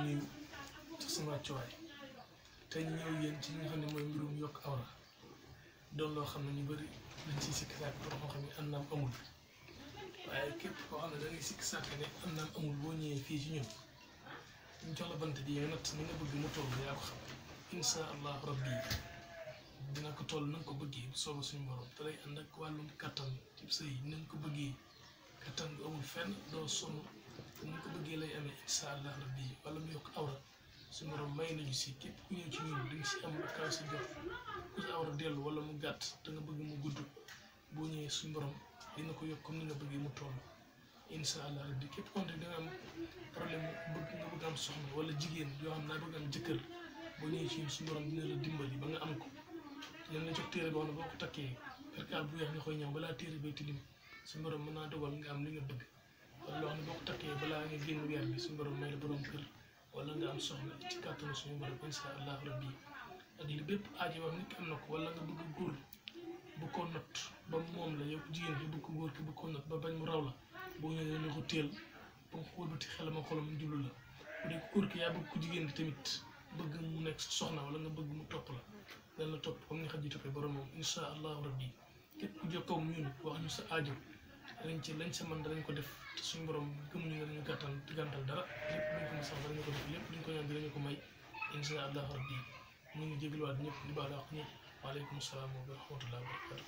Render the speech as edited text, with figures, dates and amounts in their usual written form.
nuyu ci sama wàccuwaay te ñu ñëw yéen ci li nga xam ne mooy mbirum yokk awra doon loo xam ne ñu bëri dañ ciy sikki sàkk borom moo xam ne am naam amul waaye képp koo xam ne da ngay sikki sàkk ne am naam amul boo ñëwee fii ci ñun ñu jox la bant bi nga natt ni nga bëgg mu toll yaa ko xam insha allah rabbi dina ko toll na nga ko bëggee bu soobee suñu borom te day ànd ak wàllum kattan ci sëy na nga ko bëggee kattan bi amul fenn doo sonn te ni nga ko bëggee lay amee insha allah rabbi wala mu yokk awra suñu borom may nañu si képp ku ñëw ci ñun di nga si am lu kaw si jot ku si awra dellu wala mu gàtt te nga bëgg mu gudd boo ñëwee suñu borom dina ko yokk comme ni nga bëggee mu toll insha allah rabbi képp konte da nga am problème nga bëgg am soxna wala jigéen yoo xam naa bëgg am jëkkër boo ñëwee ci suñu borom dina la dimbali ba nga am ko yéen nga jox téere boo xam ne boo ko takkee perkaal bu weex nga koy ñëw balaa téere bay tilim suñu borom mën naa dogal nga am li nga bëgg wala loo xam ne boo ko takkee balaa nga génn weer bi suñu borom may la borom kër wala nga am soxna ci kàttanu suñu borom insha allah rabbi ak li bépp aajo wax nit ki am na ko wala nga bëgg góor bu ko not ba moom la yow jigéen bi bëgg góor ki bu ko not ba bañ mu raw la boo ñëwee ne ko teel ba mu xool bëti xelam ak xolam jublu la bu dee góor ki yaa bëgg ko jigéen bi tamit bëgg mu nekk soxna wala nga bëgg mu topp la dana la topp comme ni xaj ji toppee borom moom insha allahu rabbi képp ku jokkoo ñun wax ñu sa aajo lañ sa mën danañ ko def te suñu borom gëmuñu nga dañu gàttal dara lépp luñ ko mën sax danañu ko def lépp luñ ko ñaan dinañu ko may insha allahu rabbi ñu ngi jégaluwaat ñëpp di baal wax ñëpp waaleykum salaam wa rahmatullahi wa barakatuh